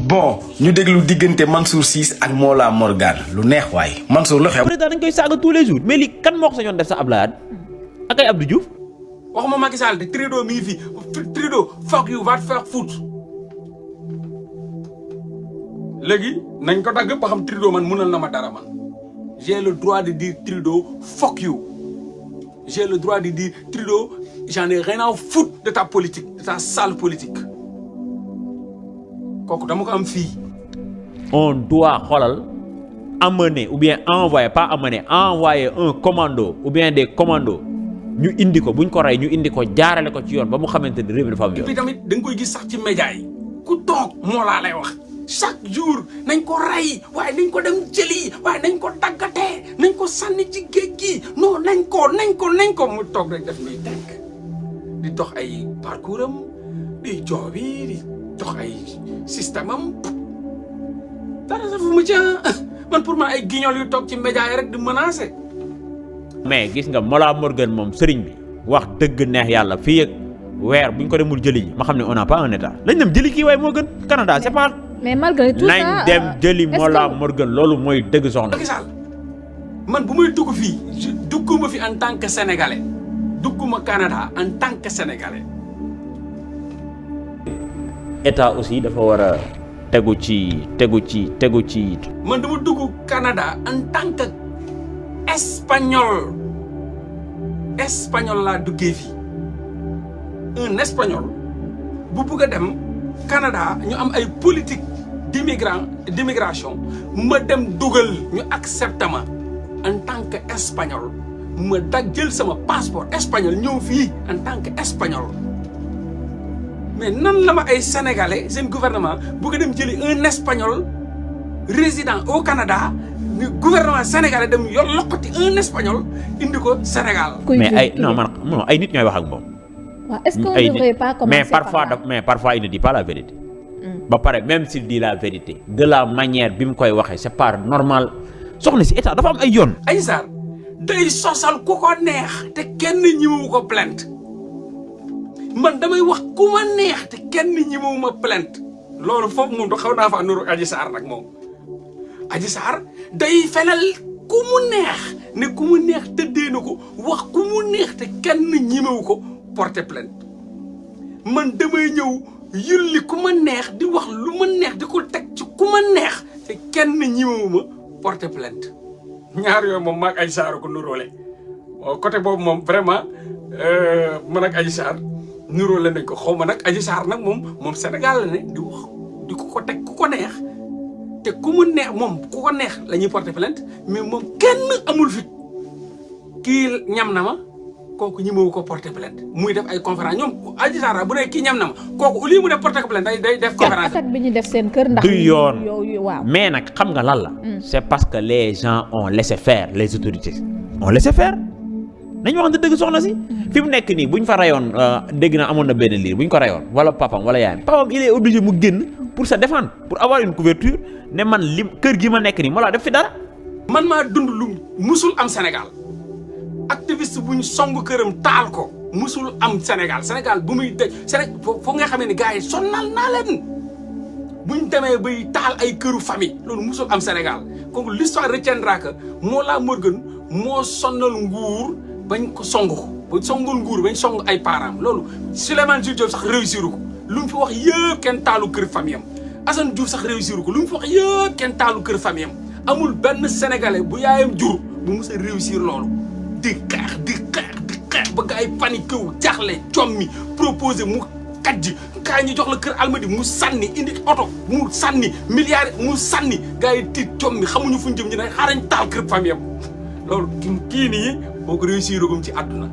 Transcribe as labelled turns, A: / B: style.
A: bon ñu déglu diggante Mansour Sy ak Mollah Morgan lu neex waay Mansour lu xew.
B: président dañ koy saaga tous les jours mais lii kan moo ko sañoon def sa Abdoulaye ak ay Abdou Diouf.
C: waxuma Macky Sall de Trudeau mi ngi fi Trudeau fuck you va te faire foutre léegi nañ ko dagg ba xam Trudeau man mënal na ma dara man j'ai le droit de dire Trudeau fuck you j'ai le droit de dire Trudeau j'en ai rien à foutre de ta politique de ta sale politique kooku dama ko am fii.
B: on doit xoolal amener ou bien envoyer pas amener envoyer un commando ou bien des commandos ñu indi ko buñ ko rey ñu indi ko jaarale ko ci yoon ba mu xamante ni réew mi dafa am yoon.
C: et puis tamit da nga koy gis sax ci média yi ku toog moo laa lay wax chaque jour nañ ko rey waaye nañ ko dem jëli waaye nañ ko tàggatee nañ ko sànni ci géej gi non nañ ko mu toog rek def muy tekk di dox ay parcours am di joobi di dox ay système am dara sa fu mu ca man pour man ay guignol yu toog ci média yi rek di menacer.
B: mais gis nga Mollah Morgan moom sëriñ bi wax dëgg neex yàlla fii ak weer buñ ko demul jëli ji ma xam ne on n'a pas un état lañ dem jëli kii waaye moo gën Canada c'est pas.
D: mais malgré tout ça
B: nañ dem jëli Mollah Morgan loolu mooy dëgg soxna.
C: Macky Sall man bu may dugg fii dugguma fi en tant que sénégalais dugguma Canada en tant que sénégalais.
B: état aussi dafa war a tegu ci.
C: man dama dugg Canada en tant que espagnol laa duggee fii un espagnol bu bugg a dem Canada ñu am ay politique d'immigration ma dem dugal ñu accepté ma en tant que espagnol ma jël sama passeport espagnol ñëw fii en tant que espagnol mais nan la ma ay sénégalais seen gouvernement bu ko dem jëli un espagnol résident au Canada gouvernement sénégalais dem yor loqati un espagnol indi ko Sénégal.
B: mais ay non ay nit ñooy wax ak moom.
D: waaw est-ce qu'on ne devrait pas commencer
B: mais parfois il ne dit pas la vérité. ba pare même s'il dit la vérité de la manière bi mu koy waxee c'est pas normal soxna si état dafa am ay yoon.
C: Adji Sarr day sosal ku ko neex te kenn ñimewu ko plainte man damay wax ku ma neex te kenn ñimewu ma plainte loolu foofu moom xaw naa fa nuru Adji Sarr nag moom. Adji Sarr day fenal ku mu neex ne ku mu neex tëddee na ko wax ku mu neex te kenn ñimewu ko porter plainte man damay ñëw yulli ku ma neex di wax lu ma neex di ko teg ci ku ma neex te kenn ñimewu ma porter plainte ñaar yooyu moom maag Adji Sarr ko nuróole côté boobu moom vraiment man ak Adji Sarr nuróole nañ ko xaw ma nag Adji Sarr nag moom Sénégal la ne di wax di ko teg ku ko neex te ku mu neex moom ku ko neex la ñuy porter plainte mais moom kenn amul fit kii ñam na ma kooku ñi moo ko porter plainte muy def ay conférence ñoom Adji Sarr bu dee kii ñam na ma kooku au lieu mu def porter plainte day def conférence.
D: attaque bi ñu def seen kër ndax.
B: du yoon
D: waaw
B: mais nag xam nga lan la. c'est parce que les gens ont laissé faire les autorités ont laissé faire nañu waxante dëgg soxna si. fi mu nekk nii buñ fa rayoon dégg na amoon na benn liir buñ ko rayoon wala papam wala yaayam papam il est obligé mu génn pour se défendre pour avoir une couverture ne man kër gi ma nekk nii Mollah def fi dara.
C: man maa dund lu musul am Sénégal activiste buñ song këram taal ko musul am Sénégal bu muy dëj Sénégal foo nga xamee ni gars yi sonnal naa leen buñ demee bay taal ay këru famille loolu musul am Sénégal donc l'histoire retiendra que Mollah Morgan moo sonnal nguur bañ ko song ko ba songul nguur bañ song ay parents loolu Souleymane Jules Diop sax réussir ko lu mu fi wax yëpp kenn taalu kër famille am Assane Diouf sax réussir ko lu mu fi wax yëpp kenn taalu kër famille am amul benn sénégalais bu yaayam jur bu mus a réussir loolu di xeex ba gars yi paniqué wu jaaxle jommi proposé mu kajji kaay ñu jox la kër Almadi mu sànni indi oto mu sànni milliards mu sànni gars yi tiit jommi xamuñu fu ñu jëm ñu ne xaarañ taal kër famille am loolu kii nii boo ko réussir gum ci àdduna